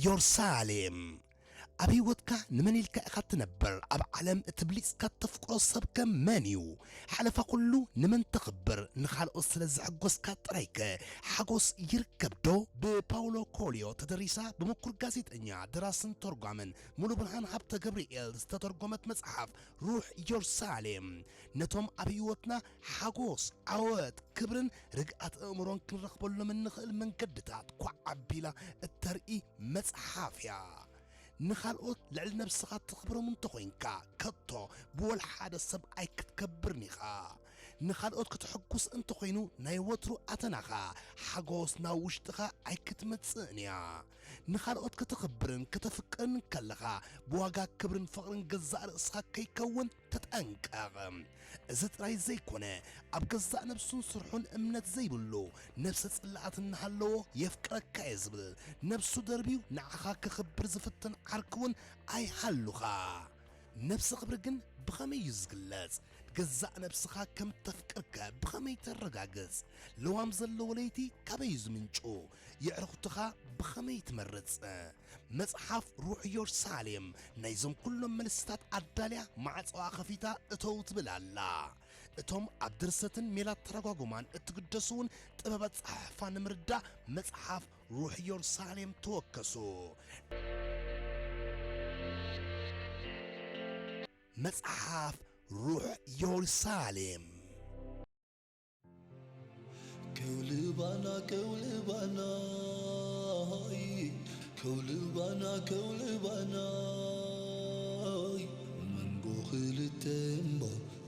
ኢየሩሳሌም። ኣብ ህይወትካ ንመን ኢልካ ኢኻ ትነብር? ኣብ ዓለም እቲ ብሊጽካ እተፍቅሮ ሰብከ መን እዩ? ሓለፋ ኩሉ ንመን ተኽብር? ንኻልኦት ስለ ዘሐጎስካ ጥራይከ ሓጎስ ይርከብዶ? ብፓውሎ ኮልዮ ተደሪሳ፣ ብምኩር ጋዜጠኛ፣ ደራስን ተርጓምን ሙሉብርሃን ሃብተ ገብርኤል ዝተተርጎመት መጽሓፍ ሩሕ ኢየሩሳሌም፣ ነቶም ኣብ ህይወትና ሓጎስ፣ ዓወት፣ ክብርን ርግኣት ኣእምሮን ክንረኽበሎም እንኽእል መንገድታት ኳዕ ኣቢላ እተርኢ መጽሓፍ እያ። ንኻልኦት ልዕሊ ነብስኻ ተኽብሮም እንተኾይንካ፣ ከቶ ብወላ ሓደ ሰብ ኣይክትከብርን ኢኻ። ንኻልኦት ከተሐጉስ እንተኾይኑ፣ ናይ ወትሩ ኣተናኻ ሓጎስ ናብ ውሽጥኻ ኣይክትመጽእን እያ። ንኻልኦት ከተኽብርን ከተፍቅርን ከለኻ፣ ብዋጋ ክብርን ፍቕርን ገዛእ ርእስኻ ከይከውን ተጠንቀቕ። እዚ ጥራይ ዘይኮነ፣ ኣብ ገዛእ ነብሱን ስርሑን እምነት ዘይብሉ፣ ነብሰ ጽልኣት እናሃለዎ የፍቅረካ እየ ዝብል፣ ነብሱ ደርብዩ ንዓኻ ከኽብር ዝፍትን ዓርኪ እውን ኣይሃሉኻ። ነብሰ ክብሪ ግን ብኸመይ እዩ ዝግለጽ? ገዛእ ነብስኻ ከም እተፍቅርከ ብኸመይ ተረጋግጽ? ለዋም ዘለዎ ለይቲ ካበይ እዩ ዝምንጩ? የዕሩኽትኻ ብኸመይ ትመርጽ? መጽሓፍ ሩሕ ኢየሩሳሌም ናይዞም ኩሎም መልስታት ኣዳልያ ማዕጾኣ ከፊታ እተው ትብል ኣላ። እቶም ኣብ ድርሰትን ሜላ ኣተረጓጉማን እትግደሱ እውን ጥበብ ኣጸሓሕፋ ንምርዳእ መጽሓፍ ሩሕ ኢየሩሳሌም ተወከሱ። መጽሓፍ ሩሕ ኢየሩሳሌም። ከውልባና ከውልባናይ ከውልባና ከውልባናይ መንጎ ክልተ እምባ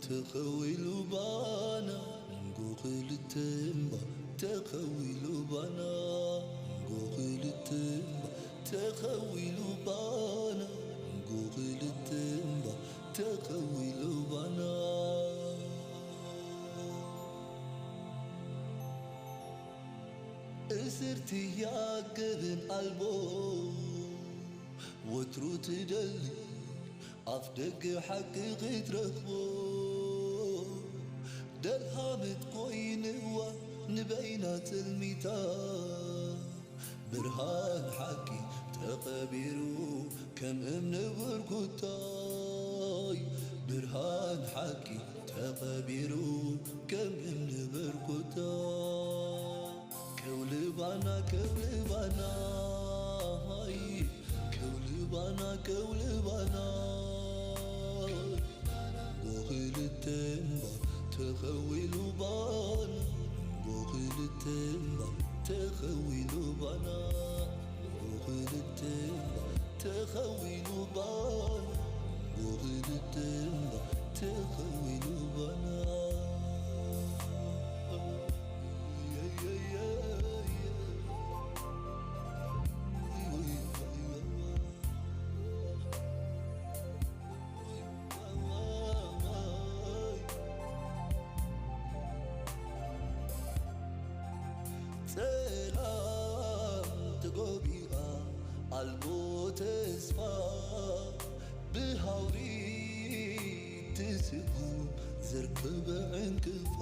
ተኸዊሉ ባና መንጎ ክልተ እምባ ተኸዊሉ ባና መንጎ ክልተ እምባ ተኸዊሉ ባና መንጎ ክልተ እምባ ተኸዊሉ ባና እስርትያ ገበን ኣልቦ ወትሩ ትደሊ ኣፍ ደገ ሓቂ ክትረኽቦ ደልሃመት ኮይንዋ ንበይና ትልሚታ ብርሃን ሓቂ ተቐቢሩ ከም እምኒ ብርኩታይ ብርሃን ሓቂ ተቐቢሩ ከም እምኒ ብርኩታይ ከውልባና ከውልባና ከውልባና ከውልባና ጎኽልተ እምባ ተኸዊሉ ባና ጎኽልተ እምባ ተኸዊሉ ባና ጎኽልተ እምባ ተኸዊሉ ባና ጎኽልተ እምባ ተኸዊሉ ባና ጸላም ተጎቢኣ ኣልቦ ተስፋ ብሃውሪ ትስጉም ዘርከበ ዕንቅፋ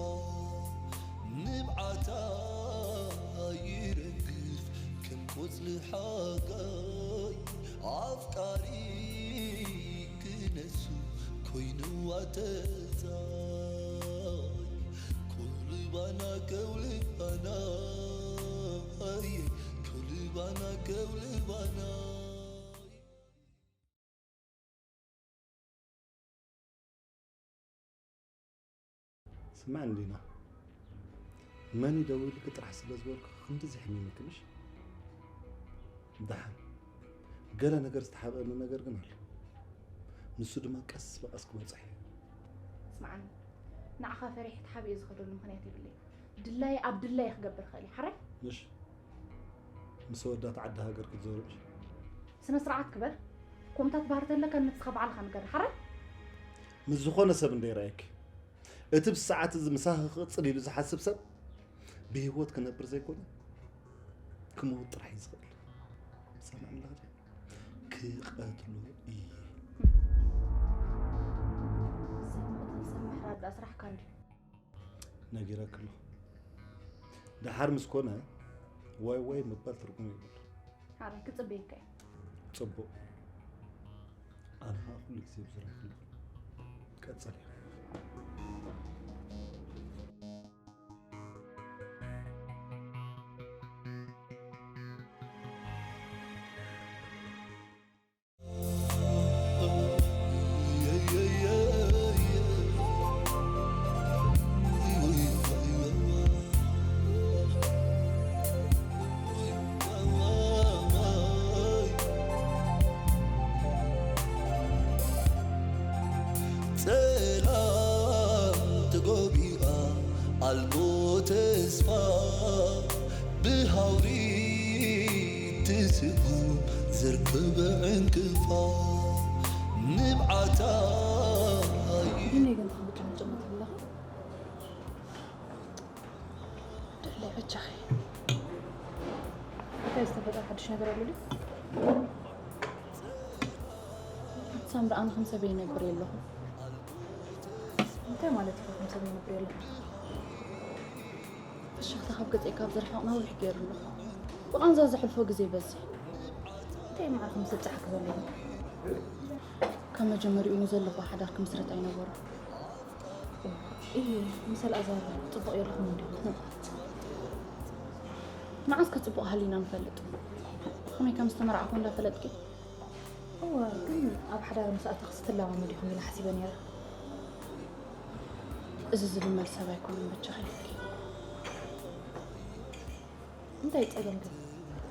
ንብዓታ ይረግፍ ከም ቆጽሊ ሓጋይ ኣፍቃሪ ክነሱ ኮይንዋ ተዛይ ከውልባና ከውልባና ከውልባና ከውልባና ስምዕኒ ዲና፣ መን እዩ ደዊሉኪ ጥራሕ ስለ ዝበልኩ ክንድዚ የሕሚሙኪ ምሽ? ደሓን ገለ ነገር ዝተሓብአኒ ነገር ግን ኣሎ። ንሱ ድማ ቀስ ብቐስ ክበጽሕ እዩ። ስምዓኒ፣ ንዓኻ ፈሪሐ ተሓቢኤ ዝኸደሉ ምኽንያት የብለይን። ድላየ ኣብ ድላየ ክገብር እኽእል እየ። ሓራይ? ምሽ ምስ ኣወዳት ዓዲ ሃገር ክትዞሪ ምሽ? ስነ ስርዓት ግበር። ከምኡታት ባህሪ ተለካ ንስኻ ባዕልኻ ንገር። ሓራይ? ምስ ዝኾነ ሰብ እንደ ይረኣየኪ እቲ ብሰዓት እዚ ምሳኺ ክቕጽል ኢሉ ዝሓስብ ሰብ ብህይወት ክነብር ዘይኮነ ክመውት ጥራሕ እዩ ዝኽእል። ሰማዕ ኣለኻ ድያ? ክቐትሎ እየ። ሰብ ምቕታል ሰብ ምሕራድ ደኣ ስራሕካ እንድዩ። ነጊረኪ ኣለኹ። ደሓር ምስ ኮነ ዋይ ዋይ ምባል ትርጉም የብሉ። ሓራይ ክጽበየካ እየ። ጽቡቕ። ኣነ ኸኣ ኩሉ ግዜ ብዙርያኺ ኣለኹ። ቀጽልዮ። ጸላም ተጎቢኣ ኣልቦ ተስፋ ብሃውሪ ትስጉም ዘርክብ ዕንቅፋ ንብዓታ እዩ። ግን ግን ትኽብድ መጨመት ኣለኻ። ደላይ በጃኺ። እንታይ ዝተፈጠረ ሓድሽ ነገር ኣሎ ድዩ? ሳምሪ፣ ኣነ ከም ሰብ ይነብር የለኹ። እንታይ ማለት እዩ ከም ሰብ ይነብር የለኹ? ፍሽኽታ ካብ ገጸይ ካብ ዝርሕቕ ነዊሕ ገይሩ ኣሎ። ብቓንዛ ዘሕልፎ ግዜ ይበዝሕ። እንታይ መዓልኩም ዝብጻሕኪ ዘሎ? ካብ መጀመሪኡ ንዘለኹ ሓዳር ክምስረት ኣይነበሮ። እዩ፣ ምስ ኣልኣዛር ጽቡቕ የለኹም እንዲኹም? መዓስ ከጽቡቕ ሃሊና ንፈልጥ? ከመይ ከም ዝተመርዓኹ እንዳፈለጥኪ? እወ፣ ግን ኣብ ሓዳር ምስ ኣተኽስ ትለማመድ ኢኹም ኢለ ሓሲበ ነይረ። እዚ ዝልመድ ሰብ ኣይኮነን፣ በጃኺ ኢልኪ። እንታይ ጸገም ግን?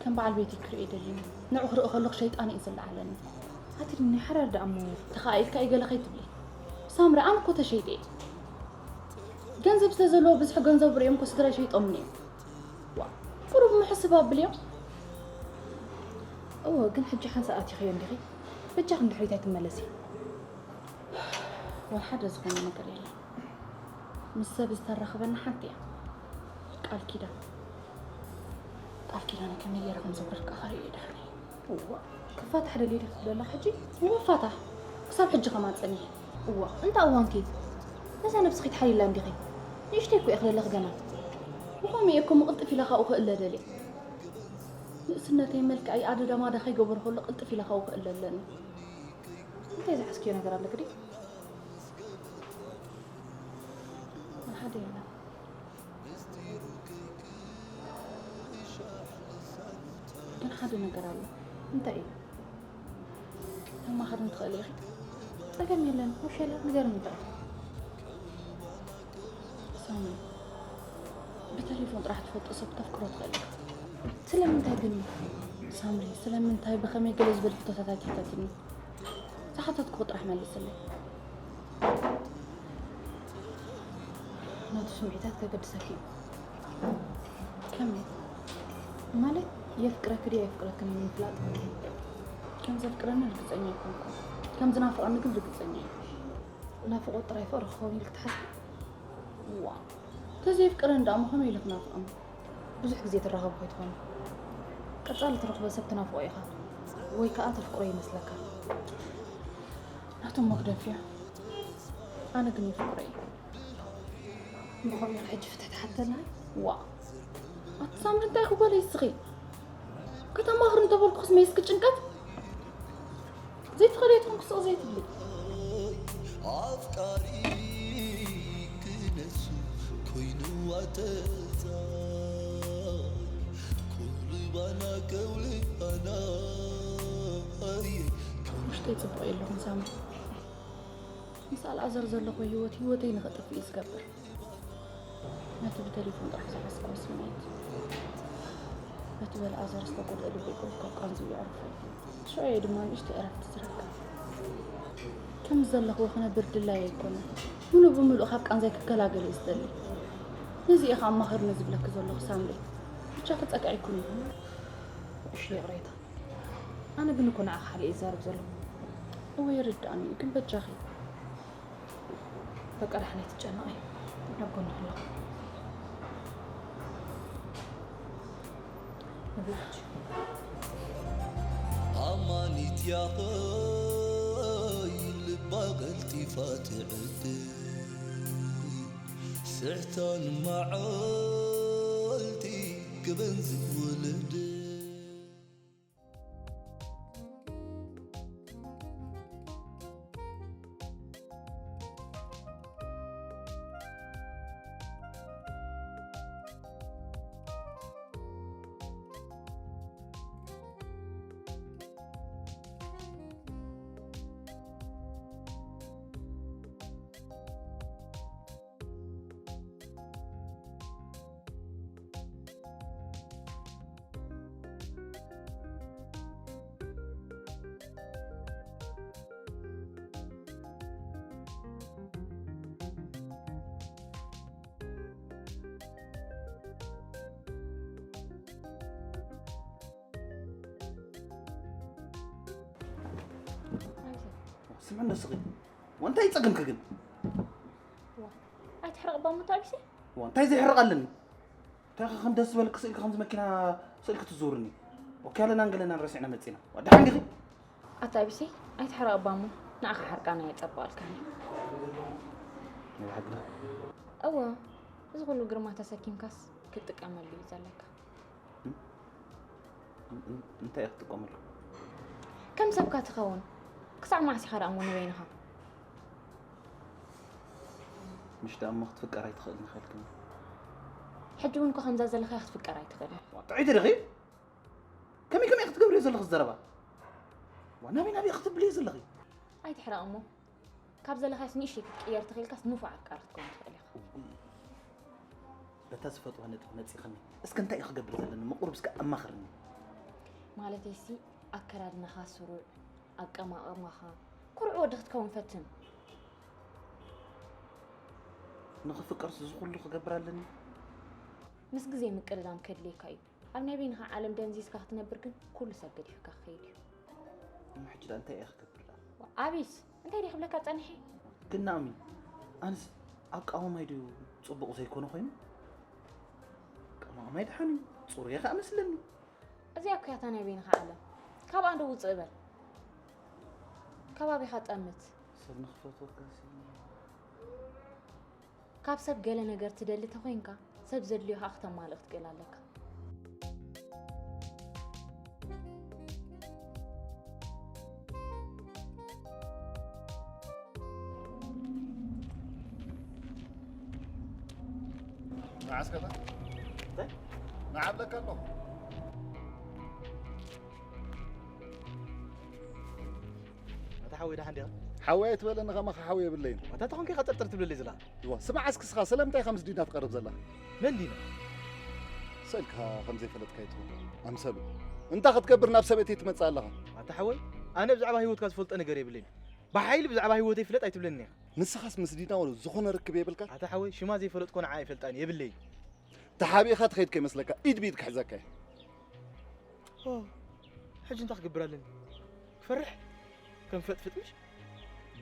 ከም በዓል ቤቲ ክርኢ ደልዩ። ንዑ ክርኢ ከለኹ ሸይጣን እዩ ዝለዓለኒ። ኣቲ ድኒ ሓራር ደኣ እሞ። ተኻኢልካ እዩ ገለ ከይትብሊ። ሳምሪ፣ ኣነ እኮ ተሸይጠ እየ። ገንዘብ ስለ ዘለዎ ብዙሕ ገንዘብ ርእዮም እኮ ስድራይ ሸይጦምኒ እዮም። ዋ፣ ቁሩብ ምሕስብ ኣብልዮም። እወ፣ ግን ሕጂ ሓንሳእ ኣቲኽዮ እንዲኺ። በጃኺ ንድሕሪት ኣይትመለሲ። ወላ ሓደ ዝኾነ ነገር የለን። ምስ ሰብ ዝተራኸበና ሓንቲ እያ። ቃል ኪዳን። ቃል ኪዳን ከመይ ገይረ ከም ዘብረኽካ ከርኢ እየ ደሓነይ። እዋ፣ ክፋታሕ ደልየ ዲኺ ትብሊ ኣለኺ ሕጂ? እዋ፣ ፋታሕ። ክሳብ ሕጂ ከማን ጸኒሐ። እዋ፣ እንታ እዋንኪ? ነዛ ነብስኺ ትሓልይላ እንዲኺ? ንእሽተይ እኮ እየ ክለለኺ ገና። ብኸምኡ እየ እኮ ምቕልጥፍ ኢለ ካብኡ ክእለ ደልየ። ንእስነተይ መልክዐይ ኣደዳ ማዳ ከይገበርኩ ከሎ ቅልጥፍ ኢለ ካብኡ ክእለ ኣለኒ። እንታይ ዝሓዝክዮ ነገር ኣለኪ ድዩ? ሓደ የለን። ግን ሓደ ነገር ኣሎ። እንታይ እዩ? ተማኽርኒ ትኽእሊ ኢኺ። ጸገም የለን፣ ውሸላ ንገርኒ እንታይ? ሳምሪ፣ ብቴሌፎን ጥራሕ ትፈልጦ ሰብ ክተፍቅሮ ትኽእል ኢኻ። ስለምንታይ ግን? ሳምሪ፣ ስለምንታይ ብኸመይ ገለ ዝበሉ ሕቶታት ኣይትሕተትኒ። ዝሓተትኩኺ ጥራሕ መልስለይ። ናቱ ስምዒታት ከገድሰኪ እዩ። ከመይ? ማለት የፍቅረኪ ድዩ ኣየፍቅረክን እዩ ንምፍላጥ። ከም ዘፍቅረኒ ርግጸኛ ኣይኮንኩን። ከም ዝናፍቐኒ ግን ርግጸኛ እየ። ናፍቖት ጥራይ ፍቕሪ ክኸውን ኢልኪ ትሓስቢ? ዋ፣ ተዘየፍቅረኒ ደኣ እሞ ከመይ ኢለ ክናፍቐኒ? ብዙሕ ግዜ ትራኸቡ ከይትኾኑ። ቀጻሊ ትረኽቦ ሰብ ትናፍቖ ኢኻ። ወይ ከኣ ተፍቅሮ ይመስለካ። ናቶም መግደፍያ። ኣነ ግን የፍቅሮ እየ። ብኸምኡ ኢኻ ሕጂ ፍትሒ ትሓተና? ዋ። ኣቲ ሳምሪ እንታይ ክበለ ይስኺ? ከተማኽሪ እንተበልኩኽስ መይስኪ ጭንቀት? ዘይትኽእሊ እየ ትኾንኩ ስቕ ዘይትብሊ። ኣፍቃሪ ክነሱ ኮይንዋ ተዛይ ኩሉ ባና ከውሊ ባና ኣየ ውሽጠይ ጽቡቕ የለኹን ሳምሪ። ምስ ኣልኣዘር ዘለኹ ህይወት ህይወተይ ንኸጥፍእ እዩ ዝገብር። ነቲ ብቴሌፎን ጥራሕ ዝሓዝክዎ ስምዒት፣ በቲ በልኣዘር ዝተጎድአ ልበይ ቁሩብ ካብ ቃንዝኡ የዕርፎ እዩ። ሽዑ እየ ድማ ንእሽተይ ዕረፍቲ ዝረክብ። ከምዚ ዘለኽዎ ክነብር ድላይ ኣይኮነን። ምሉእ ብምሉእ ካብ ቃንዛይ ክገላገል እየ ዝደሊ። ነዚ እየ ከኣ ኣማኽርኒ ዝብለኪ ዘለኹ ሳምሪ። ብቻ ክጸግዐ ኣይኮነን። እሺ ይቕሬታ። ኣነ ግን እኮ ንዓኺ ሓሊኤ ይዛረብ ዘለኹ። እወ ይርድኣኒ እዩ፣ ግን በጃኺ። በቃ ደሓን ኣይትጨነቒ፣ ኣብ ጎንኺ ኣለኹ። ንብላ ሕጂ። ኣማኒት ያኸይ ልባ ቀልጢፋ ትዕድል ስሕታን መዓልቲ ክበን ዝወለደ ስምዒ ንስኺ እንታይ ጸገምኪ ግን? ዋ ኣይትሕረቕ ባሞ ታቢሲ። ዋ እንታይ ዘይሕረቕ ኣለኒ? እንታይ ከም ደስ ዝበልክ ስእልካ ከምዚ መኪና ስእልክ ትዙርኒ። ኦኬ ኣለና እንገለና ረሲዕና መጺና። ዋ ደሓን ዲኺ? ኣታ ቢሲ ኣይትሕረቕ ባሞ። ንዓኻ ሓርቃና የጸብቐልካኒ። ናይ ብሓቂ ዶ? እወ እዚ ኩሉ ግርማ ተሰኪምካስ ክትጥቀመሉ እዩ ዘለካ። እንታይ እየ ክጥቀመሉ? ከም ሰብካ ትኸውን። ክሳዕ መዓስ ኢኻ ደኣ እሞ ንበይንኻ? ምሽ ደኣ እሞ ክትፍቀር ኣይትኽእልን ኢኻ ኢልክኒ። ሕጂ እውን እኮ ከምዛ ዘለኻያ ክትፍቀር ኣይትኽእልን። ጥዑይቲ ዲኺ? ከመይ ከመይ ክትገብርዮ ዘለኺ ዘረባ? ዋ ናበይ ናበይ ክትብልዮ ዘለኺ? ኣይትሕረቕ እሞ ካብ ዘለኻስ ንእሽተይ ክትቅየር ተኽኢልካስ ንፉዕ ኣፍቃሪ ክትከውን ትኽእል ኢኻ። በታ ዝፈትዋ ነጥቢ መጺኽኒ። እስከ እንታይ እዩ ክገብር ዘለኒ? ምቑርብ እስከ ኣማኽርኒ። ማለተይሲ ኣከዳድናኻ ስሩዕ፣ ኣቀማቕማኻ ኩሩዕ ወዲ ክትከውን ፈትን። ንኽፍቀርስ እዚ ኩሉ ክገብር ኣለኒ? ምስ ግዜ ምቅድዳም ከድልየካ እዩ። ኣብ ናይ በይንኻ ዓለም ደንዚዝካ ክትነብር ግን ኩሉ ሰብ ገዲፉካ ክኸይድ እዩ። እሞ ሕጂ ደኣ እንታይ እየ ክገብር ደኣ? ኣቢስ እንታይ ድየ ክብለካ ጸኒሐ? ግን ናኦሚ ኣንስ ኣቃዋማይ ድዩ ጽቡቕ ዘይኮነ ኮይኑ? ኣቃዋማይ ደሓን እዩ ጽሩየ ከኣ መስለኒ። እዚኣ እኮ እያ እታ ናይ በይንኻ ዓለም። ካብኣ እንዶ ውጽእ በል። ከባቢኻ ጠምት። ሰብ ንኽፈትወካ ሲ ካብ ሰብ ገለ ነገር ትደሊ ተኾይንካ ሰብ ዘድልዮኻ ክተማልእ ክትክእል ኣለካ። መዓስ ከታ ንዓብለካ ኣለኹ። ኣታ ሓወይ ደሓን ዲኻ? ሓወይ ኣይትበለኒ ከማኻ ሓወይ የብለይን። ኣታ ተኾንከ ኢኻ ጥርጥር ትብለለይ ዘላ? ይዋ ስማዕ እስኪ ስኻ ስለምንታይ ኢኻ ምስ ዲና ትቐርብ ዘለኻ? መን ዲና? ስእልካ ከም ዘይፈለጥካዮ ትኸውን ኣምሰሉ። እንታይ ክትገብር ናብ ሰበይተይ ትመጽእ ኣለኻ? ኣታ ሓወይ ኣነ ብዛዕባ ህይወትካ ዝፈልጦ ነገር የብለይን። ብሓይሊ ብዛዕባ ህይወተይ ፍለጥ ኣይትብለኒ ኢኻ። ንስኻስ ምስ ዲና ወሎ ዝኾነ ርክብ የብልካ? ኣታ ሓወይ ሽማ ዘይፈለጥኮ ንዓ ኣይፈልጣን የብለይን። ተሓቢእኻ ትኸይድ ከይመስለካ ኢድ ብኢድ ክሕዘካ እየ። ኦ፣ ሕጂ እንታይ ክገብር ኣለኒ? ክፈርሕ? ከም ፍጥፍጥ ምሽ?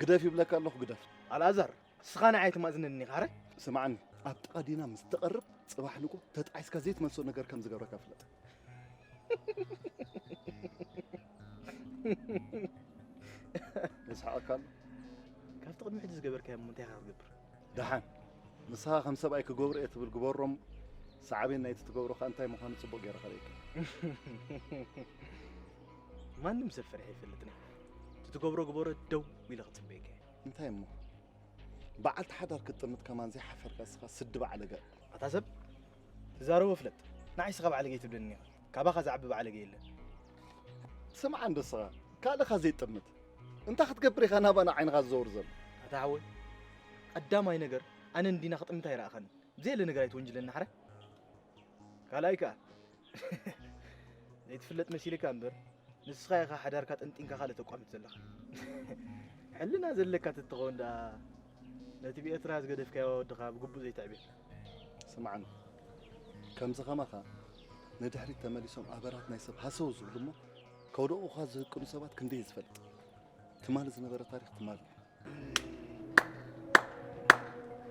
ግደፍ ይብለካ ኣለኹ ግደፍ። ኣልኣዛር፣ ንስኻ ንዓይ ትማእዝነኒ ኢኻ፣ ኣረ? ስማዕኒ፣ ኣብ ጥቓ ዲና ምስ ትቐርብ ጽባሕ ንግሆ ተጣዒስካ ዘይትመልሶ ነገር ከም ዝገብረካ ፍለጥ። የስሕቐካ ኣሎ። ካብቲ ቅድሚ ሕጂ ዝገበርካዮ እሞ እንታይ ኢኻ ክትገብር? ደሓን ንስኻ ከም ሰብኣይ ክገብሮ እየ ትብል ግበሮም ሳዕቤን ናይቲ ትገብሮ ከኣ እንታይ ምዃኑ ጽቡቕ ገይረ ከርእየካ። ማንም ሰብ ፈሪሐ ይፈልጥኒ። እቲ ትገብሮ ግበሮ ደው ኢለ ክጽበየካ እየ። እንታይ እሞ በዓልቲ ሓዳር ክትጥምት ከማን ዘይሓፈርካ እስኻ ስዲ ባዕለገ። ኣታ ሰብ ትዛረቦ ፍለጥ። ንዓይ ስኻ ባዕለገ ትብለኒ ኢኻ። ካባኻ ዝዓቢ ባዕለገ የለን። ስምዓ እንዶ እስኻ ካልእኻ ዘይጥምት እንታይ ክትገብር ኢኻ ናባና ዓይንኻ ዝዘውር ዘሎ? ኣታ ሓወይ ቀዳማይ ነገር ኣነ ንዲና ክጥምታ ይረኣኸኒ። ብዘየለ ነገር ኣይትወንጅለኒ ሓረ። ካልኣይ ከኣ ዘይትፍለጥ መሲልካ እምበር ንስኻ ኢኻ ሓዳርካ ጠንጢንካ ካልእ ተቋምት ዘለኻ። ሕልና ዘለካ ተትኸውን ደኣ ነቲ ብኤርትራ ዝገደፍካዮ ወድኻ ብግቡእ ዘይትዕብየካ። ስምዓኒ ከምዚ ኸማኻ ንድሕሪት ተመሊሶም ኣበራት ናይ ሰብ ሃሰው ዝብሉ እሞ ከውድቑኻ ዝህቅኑ ሰባት ክንደይ እየ ዝፈልጥ። ትማሊ ዝነበረ ታሪኽ ትማሊ እዩ።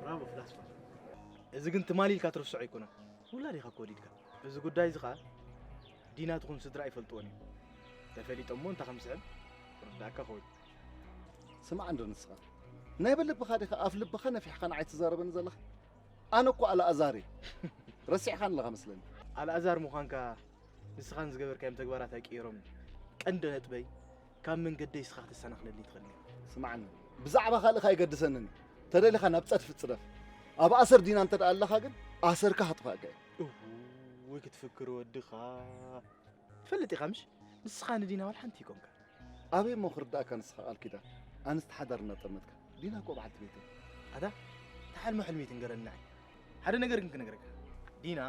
ብራቮ ፍላስፋ። እዚ ግን ትማሊ ኢልካ ትርስዖ ኣይኮነን። ውላድ ኢኻ እኮ ወሊድካ። እዚ ጉዳይ እዚ ኸኣ ዲና ትኹን ስድራ ኣይፈልጥዎን እዮም። ተፈሊጦም እሞ እንታይ ከም ዝስዕብ ክርድኣካ ኸውን። ስማዕ እንዶ ንስኻ ናይ ብልብኻ ዲኻ ኣፍ ልብኻ ነፊሕካ ንዓይ ትዛረበኒ ዘለኻ? ኣነ እኮ ኣልኣዛር እየ። ረሲዕኻኒ ኣለኻ መስለኒ። ኣልኣዛር ምዃንካ ንስኻን ዝገበርካዮም ተግባራት ኣይቅየሮምን። ቀንዲ ነጥበይ ካብ መንገደይ ንስኻ ክተሰናኽለኒ ትኽእል ኢኻ። ስማዕኒ ብዛዕባ ካልእኻ ኣይገድሰንን እዩ። ተደሊኻ ናብ ጸድፊ ጽደፍ። ኣብ ኣሰር ዲና እንተ ደኣ ኣለኻ ግን ኣሰርካ ከጥፍኣካ እየ። እውይ ክትፍክር ወድኻ። ትፈልጥ ኢኻ ምሽ? ንስኻ ንዲና ዋላ ሓንቲ ኣይኮንካን። ኣበይ እሞ ክርድኣካ ንስኻ ቃል ኪዳን? ኣንስቲ ሓዳር እናጠመትካ። ዲና እኮ በዓልቲ ቤተይ። ኣታ እታ ሕልሞ ሕልሚ ኣይትንገረኒ ንዓይ። ሓደ ነገር ግን ክነግረካ። ዲና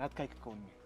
ናትካ ኣይክትከውንን እያ።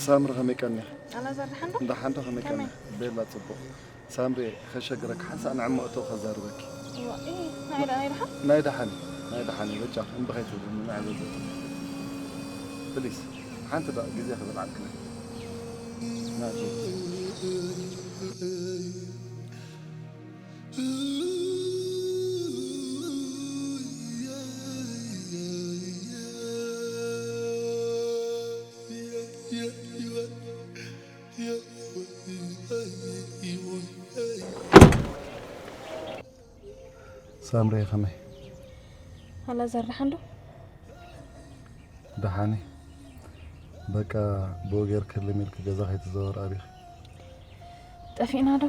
ሳምሪ ከመይ ቀኒኺ? ኣላዛር ደሓን ዶ? ደሓን ዶ? ከመይ ከመይ? ቀኒኺ? ቤላ ጽቡቕ። ሳምሪ ከሸግረኪ ሓንሳእ ንዕሞ እቶ ከዛርበኪ። እዋ፣ እ፣ ናይ ዳ- ናይ ደሓን? ናይ ደሓን ናይ ደሓን በጃ እምቢ ከይትብሊ ንዕዘዘ። ፕሊስ ሓንቲ ዳ ግዜ ክብል ዓልክና። ናቱ ሳምሪ ከመይ? ኣላዛር ደሓን ዶ? ደሓኒ። በቃ ብኡ ጌርኪ ልም ኢልኪ ገዛ ከይትዘወር ኣቢኺ። ጠፊእና ዶ?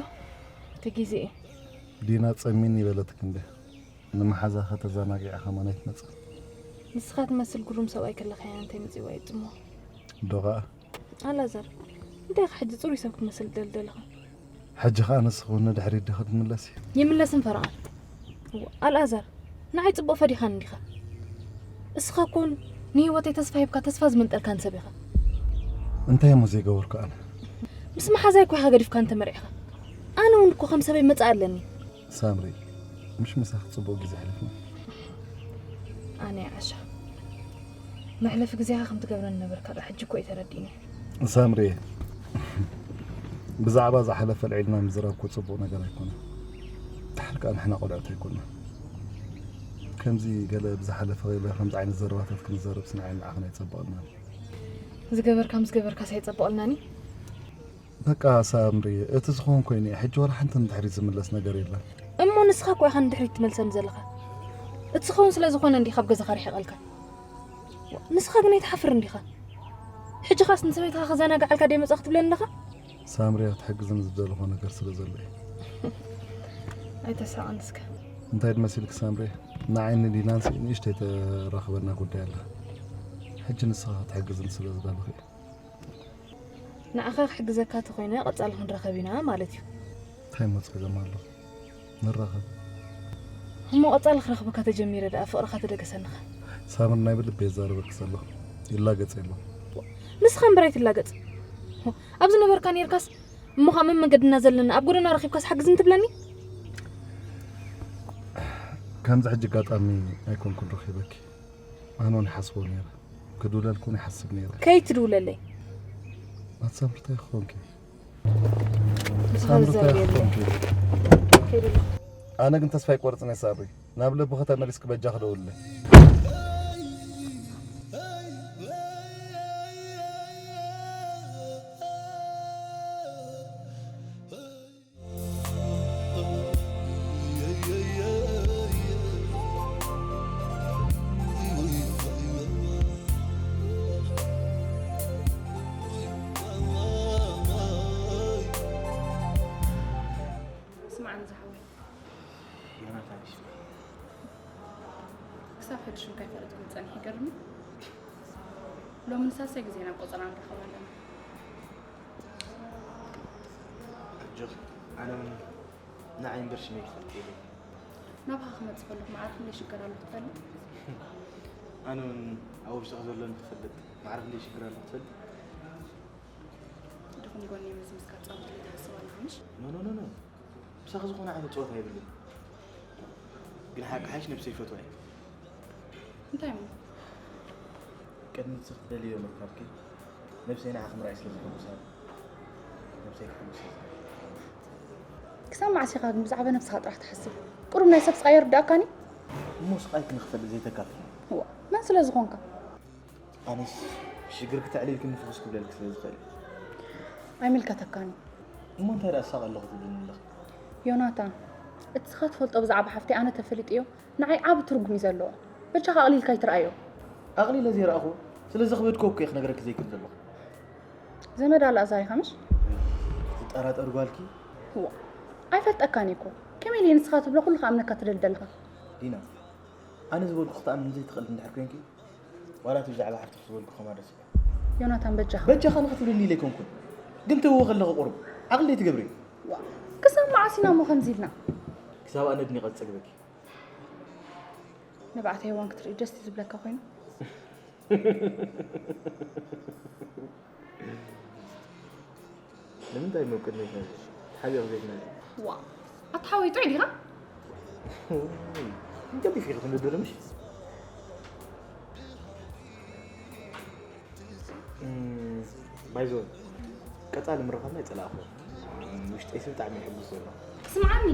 እቲ ግዜ እዩ። ዲና ጸሚኒ ይበለትክ እንደ ንመሓዛ ከተዘናጊዓ ከማን ኣይትመጽእ። ንስኻ ትመስል ግሩም ሰብኣይ ከለኻ እያ እንታይ መጺዋ ይጥሞ። ዶ ኸኣ? ኣላዛር እንታይ ኢኻ ሕጂ ጽሩይ ሰብ ክትመስል ደልደለኻ? ሕጂ ኸኣ ንስኹ ንድሕሪት ዲኺ ትምለሲ? ይምለስን ፈረቓን። እዋ፣ ኣልኣዛር ንዓይ ጽቡቕ ፈዲኻን እንዲኻ። እስኻ እኮ ንህይወተይ ተስፋ ሂብካ ተስፋ ዝመንጠልካን ሰብ ኢኻ። እንታይ እሞ ዘይገበርኩ ኣነ? ምስ መሓዛይ እኮ ኢኻ ገዲፍካን ተመርዒኻ። ኣነ እውን እኮ ከም ሰበይ መጻኢ ኣለኒ። ሳምሪ ምሽ ምሳኺ ጽቡቕ ግዜ ኣሕሊፍና። ኣነ ዓሻ መሕለፊ ግዜኻ ከም ትገብረኒ ነበርካ ዶ? ሕጂ እኮ እዩ ተረዲእኒ። ሳምሪ ብዛዕባ ዝሓለፈ ኣልዒልና ምዝራብ እኮ ጽቡቕ ነገር ኣይኮነን። ድሓር ከኣ ንሕና ቆልዑት ኣይኮንና። ከምዚ ገለ ብዝሓለፈ ገለ ከምዚ ዓይነት ዘረባታት ክንዘረብ ስንዓይ ንዓኽን ኣይጸበቐልናን። ዝገበርካ ምስ ገበርካስ ኣይጸበቐልናን እዩ። በቃ ሳምሪ እቲ ዝኾን ኮይኑ እዩ። ሕጂ ወላ ሓንቲ ንድሕሪት ዝምለስ ነገር የለን። እሞ ንስኻ እኮ ኢኻ ንድሕሪት ትመልሰኒ ዘለኻ። እቲ ዝኸውን ስለ ዝኾነ እንዲኻ ኣብ ገዛኻ ርሒቐልካ። ንስኻ ግን ኣይትሓፍር እንዲኻ። ሕጂ ኻስ ንሰበይትኻ ከዘናግዓልካ ደይ መጻ ክትብለኒ ኣለኻ? ሳምሪ ክትሕግዝኒ ዝደለኹ ነገር ስለ ዘሎ እዩ። ኣይተሳቐን እስከ። እንታይ ድመሲልክ ሳምሪ? ንዓይ ንዲናንስ ንእሽተይ ተራኽበና ጉዳይ ኣላ። ሕጂ ንስኻ ክትሕግዝኒ ስለ ዝደለኹ እዩ። ንዓኻ ክሕግዘካ ተኾይነ ቀጻሊ ክንራኸብ ኢና ማለት እዩ። እንታይ እሞ ጸገም ኣሎ? ንራኸብ። እሞ ቀጻሊ ክረኽበካ ተጀሚረ ደኣ ፍቕርኻ ተደገሰንኻ። ሳምሪ ናይ ብልቢ የዛረበክ ዘሎ። ይላገጽ የሎ። ንስኻ እምበር ኣይትላገጽ። ኣብዚ ነበርካ ነይርካስ እሞ ካብ መን መገድና ዘለና ኣብ ጎደና ረኺብካስ ሓግዝኒ ትብለኒ? ከምዚ ሕጂ ኣጋጣሚ ኣይኮንኩን ረኺበኪ። ኣነ እውን ሓስቦ ነይረ። ክድውለልኩ እውን ይሓስብ ነይረ። ከይትድውለለይ። ኣቲ ሳምሪ እንታይ ክኾንኪ? ንስኻ ሳምሪ እንታይ ዝዛረብ የለን። ክኾንኪ? ከይድለ። ኣነ ግን ተስፋ ኣይቆርጽን እየ ሳምሪ። ናብ ልብኺ ተመሊስኪ በጃኺ ደውልለይ። ስምዓኒ ዝሓወይ፣ ዮናታን ሽመይ ክሳብ ሕጂ ሽምካ ኣይፈለጥኩን ጸኒሐ። ይገርም እዩ። ሎሚ ንሳልሳይ ግዜ ናብ ቆጸራ ንራኸብ ኣለና። ኣጆኺ፣ ኣነ እውን ንዓይ እምበር ሽመይ ክፈልጥ የብለይን። ናባኻ ክመጽእ ከለኹ ማዕረ ክንደይ ሽገር ኣለኹ ትፈልጥ? ኣነ እውን ኣብ ውሽጥኺ ዘሎኒ ክፈልጥ ማዕረ ክንደይ ሽግር ኣለኹ ትፈልጥ? ድኹም ጎነይ መዚምዝካ ትጻወተለይ ትሓስብ ኣለኻ ምሽ? ኖ፣ ኖ፣ ኖ፣ ኖ። ምሳኺ ዝኾነ ዓይነት ጸወታ የብለይን። ግን ሓቂ ሓይሽ ነብሰይ ይፈትዋ እየ። እንታይ እሞ? ቅድሚ ንስኺ ትደልይዮ ምርካብኪ ነብሰይ ንዓኺ ምርኣይ ስለ ዝሕጉሳ፣ ነብሰይ ክሕጉስ እየ ዝደሊ። ክሳብ መዓስ ኢኻ ግን ብዛዕባ ነብስኻ ጥራሕ ትሓስብ? ቁሩብ ናይ ሰብ ስቓይ ኣይርድኣካን እዩ? እሞ ስቓይኪ ንኽፈልጥ ዘይተካፍሊ? እዋ፣ መን ስለ ዝኾንካ? ኣነስ ሽግርኪ ተዕሊልክኒ ፍኹስ ክብለልኪ ስለ ዝኽእል እዩ። ኣይምልከተካን እዩ። እሞ እንታይ ደኣ እሳቐ ኣለኹ ትብልኒ ኣለኺ? ዮናታን፣ እቲ ንስኻ ትፈልጦ ብዛዕባ ሓፍተይ ኣነ ተፈሊጠዮ ንዓይ ዓቢ ትርጉም እዩ ዘለዎ። በጃኻ ኣቕሊልካ ኣይትርኣዮ። ኣቕሊለ ዘይረኣኹ ስለ ዘኽበድክዎ እኮ እየ ክነግረኪ ዘይክእል ዘለኹ። ዘመድ ኣልኣዛር ኢኻ ምሽ? ትጠራጠሪ ጓልኪ? እዋ፣ ኣይፈልጠካን እየ እኮ። ከመይ ኢለ ንስኻ ትብሎ ኩሉ ክኣምነካ ትደሊ ዘለኻ? ዲና፣ ኣነ ዝበልኩ ክትኣምን ዘይትኽእል እንድሕር ኮንኪ፣ ዋላ እቲ ብዛዕባ ሓፍትኺ ዝበልኩ ከማን ረሲዐ። ዮናታን በጃኻ። በጃኻ ንኽትብልኒ ኢለ ኣይኮንኩን፣ ግን ትብዎ ከለኺ ቁሩብ ዓቕሊ ትገብሪ። ክሳብ መዓስ ኢና እሞ ከምዚ ኢልና? ክሳብ ኣነ ኣድኒቐ ዝጸግበኪ። ንብዓተይ እዋን ክትርኢ ደስ ዝብለካ ኮይኑ። ንምንታይ እሞ ቅድሚት ነዚሽ ተሓቢኦም ዘይትነግሪ? ዋ ኣታ ሓወይ ጥዑይ ዲኻ? ገዲፍ ኢኺ ክንድሪ ምሽ? ባይዞ ቀጻሊ ምርኻብና ይጸላእኹ። ውሽጠይ ሲ ብጣዕሚ ይሕጉስ ዘሎ። ስምዓኒ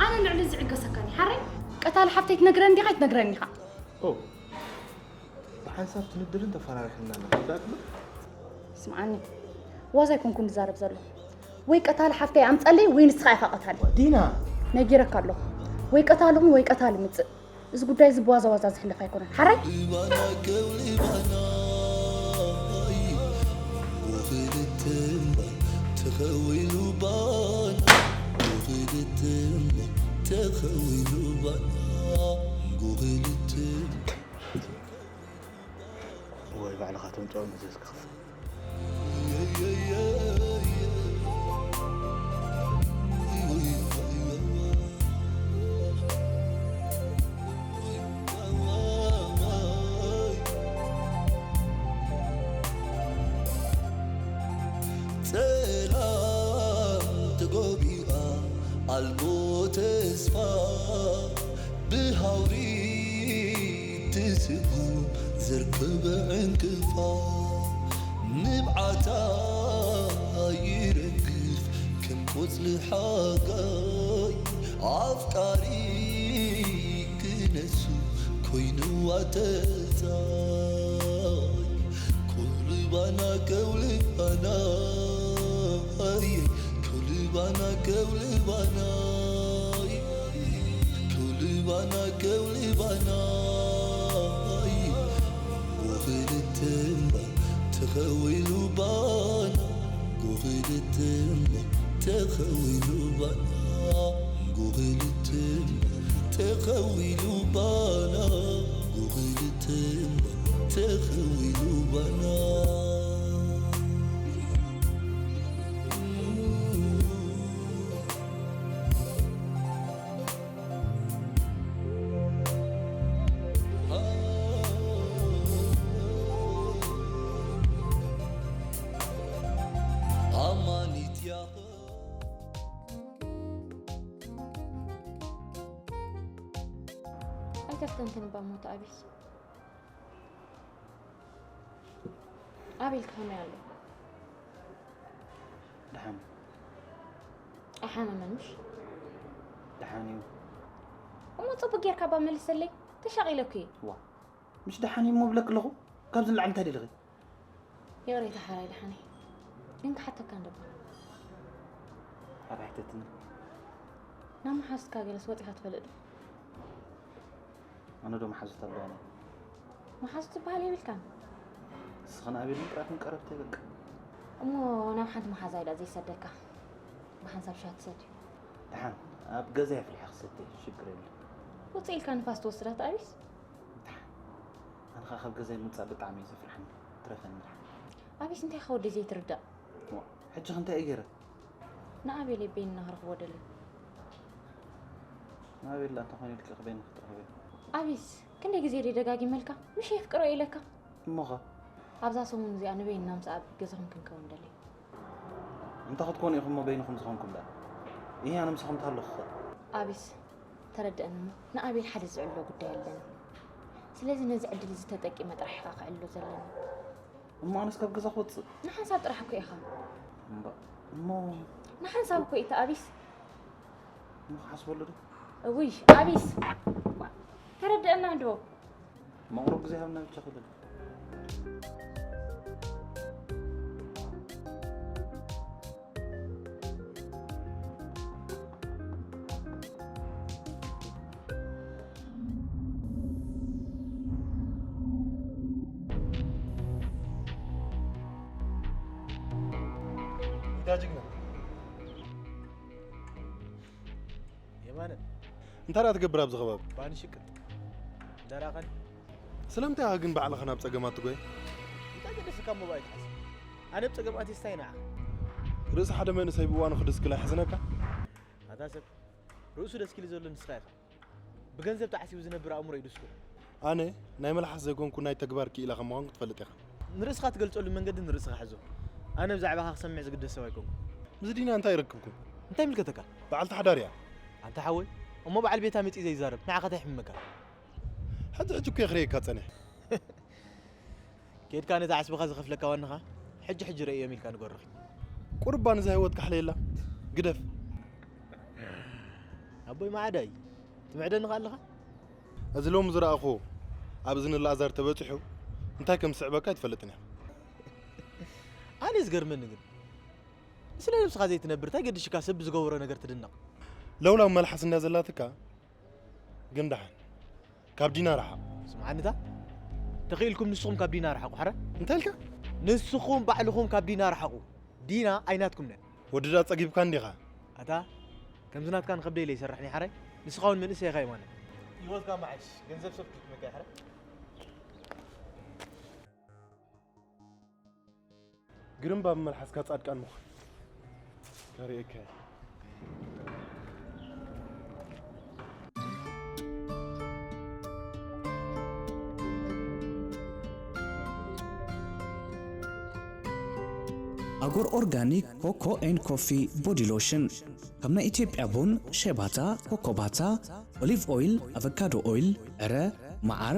ኣነ ልዕሊ ዝዕገሰካኒ ሓረይ ቀታሊ ሓፍተይ ትነግረኒ ዲኻ ኣይትነግረኒ ኢኻ? ኦ ብሓንሳብ ትንድርን ተፈራሪሕና ኣለና። ስምዓኒ ዋዛ ኣይኮንኩን ዝዛረብ ዘለኹ። ወይ ቀታሊ ሓፍተይ ኣምጸለይ ወይ ንስኻ ኢኻ ቀታሊ። ዲና ነጊረካ ኣለኹ። ወይ ቀታሊ ኹን ወይ ቀታሊ ምጽእ። እዚ ጉዳይ እዚ ብዋዛ ዋዛ ዝሕለፍ ኣይኮነን። ሓራይ? ወይ ባዕልኻ ተምጽኦ መዘዝ ክኸፍል። ጸላም ተጎቢኣ ኣልቦ ተስፋ ብሃውሪ ትስጉም ዘርከበ ዕንቅፋ ንብዓታ ይረግፍ ከም ቆጽሊ ሓጋይ ኣፍቃሪ ክነሱ ኮይንዋ ተጻይ ኮልባና ከውልባና ኣየ ኮልባና ከውልባና ከውልባና ከውልባና ኣየ ወኽልተ እምባ ተኸዊሉ ባና ወኽልተ እምባ ተኸዊሉ ባና ወኽልተ እምባ ተኸዊሉ ባና ወኽልተ እምባ ተኸዊሉ ባና ኣይተፍተንክን እባ ሞት ኣቢስ ኣቤል ከመይ ኣሎ? ደሓን ኣይሓመመን ምሽ? ደሓን እዩ። እሞ ጽቡቅ ጌርካ እባ መልሰለይ ተሻቒለ እኮ እየ። ዋ ምሽ ደሓን እዩ እሞ ብለኪ ኣለኹ። ካብዚ ንላዕሊ እንታይ ደሊኺ? ይቕሬታ ሓራይ ደሓን እየ። ግን ክሓተካ እንደባ። ኣበይ ሕተትኒ? ናብ መሓዝትካ ገለስ ወጺኻ ትፈልጥ ዶ? ኣነ ዶ መሓዙት ኣለዋኒ? መሓዙት ዝበሃል የብልካን። ንስኽን ኣቤልን ጥራይኹም ቀረብተይ በቃ። እሞ ናብ ሓንቲ መሓዛ ኢላ ዘይሰደካ ብሓንሳብ ሻሂ ትሰትዩ። ደሓን ኣብ ገዛይ ኣፍሊሐ ክሰትየ ሽግር የለን። ውፅእ ኢልካ ንፋስ ትወስዳ ተኣቢስ? ደሓን ኣነ ኸዓ ካብ ገዛይ ምውፃእ ብጣዕሚ እዩ ዘፍርሓኒ። ትረፈኒ ደሓን። ኣቢስ እንታይ ከ ወደይ ዘይትርዳእ? ዋ ሕጂ ኸ እንታይ እየ ገይረ? ንኣቤለይ በይንና ክረኽቦ ደልየ። ንኣቤላ እንተኾይኑ ኢልኪ በይንኺ ትረኽብዮ። ኣቢስ ክንደይ ግዜ ድየ ደጋጊመልካ ምሽ የፍቅሮ እየ ኢለካ። እሞኸ? ኣብዛ ሰሙን እዚኣ ንበይንና ምስ ኣቢ ገዛኹም ክንከውን ደልየ። እንታይ ክትኮኑ ኢኹም እሞ በይንኹም ዝኾንኩም ደኣ? እሂ ኣነ ምሳኹም ተሃለኹኸ? ኣቢስ ተረድአኒ እሞ ንኣቤል ሓደ ዝዕሎ ጉዳይ ኣለኒ። ስለዚ ነዚ ዕድል እዚ ተጠቂመ ጥራሕ ኢኻ ክዕልሎ ዘለኒ። እሞ ኣነስ ካብ ገዛ ክወፅእ? ንሓንሳብ ጥራሕ እኮ ኢኻ። እምባ እሞ ንሓንሳብ እኮ እዩ ተኣቢስ። እሞ ክሓስበሉ ዶ? እውይ ኣቢስ። ተረድአና እንዶ። እሞ ቁሩብ ግዜ ሃብና ብቻ ክልል። እንታይ ደኣ ትገብር ኣብዚ ከባቢ? ባኒ ሽቅጥ። ደራኸን ስለምንታይ ኢኻ ግን ባዕልኻ ናብ ጸገማት ትጎይ? እንታይ ገደስካ እሞ ብኣይ ትሓስብ? ኣነ ብጸገም ኣትየስታይ ንዓኻ። ርእሲ ሓደ መንእሰይ ብእዋኑ ክድስክል ኣይሕዝነካ? ኣታ ሰብ ርእሱ ደስኪሉ ዘሎ ንስኻ ኢኻ። ብገንዘብ ተዓሲቡ ዝነብር ኣእምሮ እዩ ድስኩር። ኣነ ናይ መልሓስ ዘይኮንኩ ናይ ተግባር ክኢላ ከም ምዃንኩ ትፈልጥ ኢኻ። ንርእስኻ ትገልጸሉ መንገዲ ንርእስኻ ሕዞ። ኣነ ብዛዕባኻ ክሰምዕ ዝግደስ ሰብ ኣይኮንኩ። ምስ ዲና እንታይ ይረክብኩም? እንታይ ምልከተካ? በዓልቲ ሓዳር እያ። ኣንታ ሓወይ እሞ በዓል ቤታ መጺ ዘይዛረብ ንዓኻ እንታይ ይሕምመካ? ሕጂ ሕጂ እኮ የኽርየካ ጸኒሕ። ኬድካ ነቲ ዓስብኻ ዝኸፍለካ ዋንኻ ሕጂ ሕጂ ረእዮም ኢልካ ንገርኺ። ቁርባ ንዛ ህይወትካ ኣሕለየላ ግደፍ። ኣቦይ ማዕዳይ ትምዕደኒ ከ ኣለኻ? እዚ ሎም ዝረኣኹ ኣብ እዝኒ ላዛር ተበጺሑ እንታይ ከም ዝስዕበካ ኣይትፈልጥን ኢኻ። ኣነ ዝገርመኒ ግን ስለ ነብስኻ ዘይትነብር እንታይ ገድሽካ ሰብ ብዝገበሮ ነገር ትድነቕ? ለውላው መልሓስ እንዳ ዘላትካ ግን ደሓን ካብ ዲና ረሓቕ። ስምዓንታ ተኽኢልኩም ንስኹም ካብ ዲና ረሓቑ ሓረ። እንታይ ኢልካ? ንስኹም ባዕልኹም ካብ ዲና ረሓቑ። ዲና ኣይናትኩም ነን። ወድዳ ጸጊብካ እንዲኻ። ኣታ ከምዚ ናትካ ንኸብደይ ለይሰርሕኒ ሓረ። ንስኻ እውን መንእሰይ ኢኻ ይማነ። ህይወትካ መዓሽ ገንዘብ ሰብ ክትመካ ሓረ። ግርምባ ብመልሓስካ ጻድቃን ምዃን ከርእየካ እየ። ኣጎር ኦርጋኒክ ኮኮ ኤን ኮፊ ቦዲ ሎሽን ካብ ናይ ኢትዮጵያ ቡን፣ ሸባታ፣ ኮኮባታ፣ ኦሊቭ ኦይል፣ ኣቨካዶ ኦይል፣ ዕረ፣ መዓር፣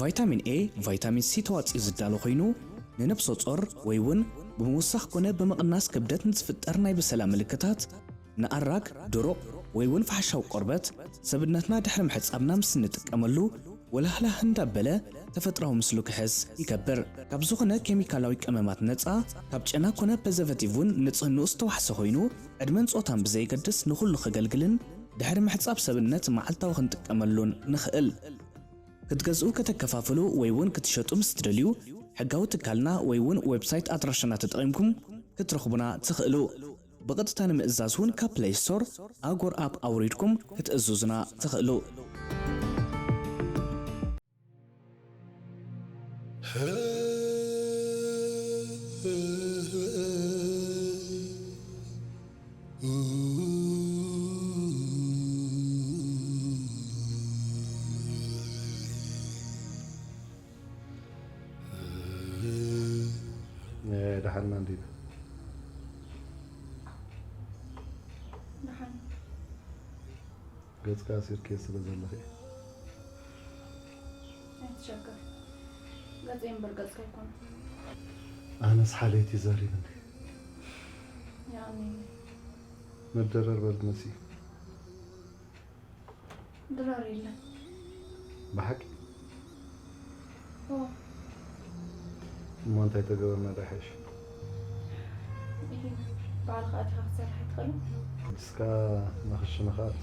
ቫይታሚን ኤ፣ ቫይታሚን ሲ ተዋፂኡ ዝዳሎ ኮይኑ ንነብሰ ጾር ወይ እውን ብምውሳኽ ኮነ ብምቕናስ ክብደት ንዝፍጠር ናይ ብሰላ ምልክታት ንኣራግ፣ ድሩቕ ወይ እውን ፋሕሻዊ ቆርበት ሰብነትና ድሕሪ ምሕጻብና ምስ እንጥቀመሉ ወላህላህ እንዳበለ ተፈጥራዊ ምስሉ ክሕዝ ይገብር። ካብ ዝኾነ ኬሚካላዊ ቀመማት ነጻ፣ ካብ ጨና ኮነ ፐዘቨቲቭ እውን ንጽህንኡ ዝተዋሕሰ ኮይኑ ዕድመን ጾታን ብዘየገድስ ንኹሉ ከገልግልን ድሕሪ ምሕጻብ ሰብነት መዓልታዊ ክንጥቀመሉን ንኽእል። ክትገዝኡ ከተከፋፍሉ ወይ እውን ክትሸጡ ምስ ትደልዩ ሕጋዊ ትካልና ወይ እውን ዌብሳይት ኣድራሻና ተጠቒምኩም ክትረኽቡና ትኽእሉ። ብቐጥታ ንምእዛዝ እውን ካብ ፕለይ ስቶር ኣጎር ኣፕ ኣውሪድኩም ክትእዝዙና ትኽእሉ። ደሓና እንዲና ደሓን ገጽካ ኣሲርክዮ ስለ ዘለኺ ኣይትሸገር። ገጸይ እምበር ገጽካ ኣይኮነን። ኣነስ ሓለይቲ ዘሪብኒ የቐንየለይ። መደረር በል መሲ። ድራር የለን። ብሓቂ ኦ፣ እሞ እንታይ ተገበርና ዶ ይሓይሽ? ይሄ ባዕልኻ ኣቲኻ ክትሰርሕ ኣይትኽእልን? እስካ ንኽሽነ ከኣቱ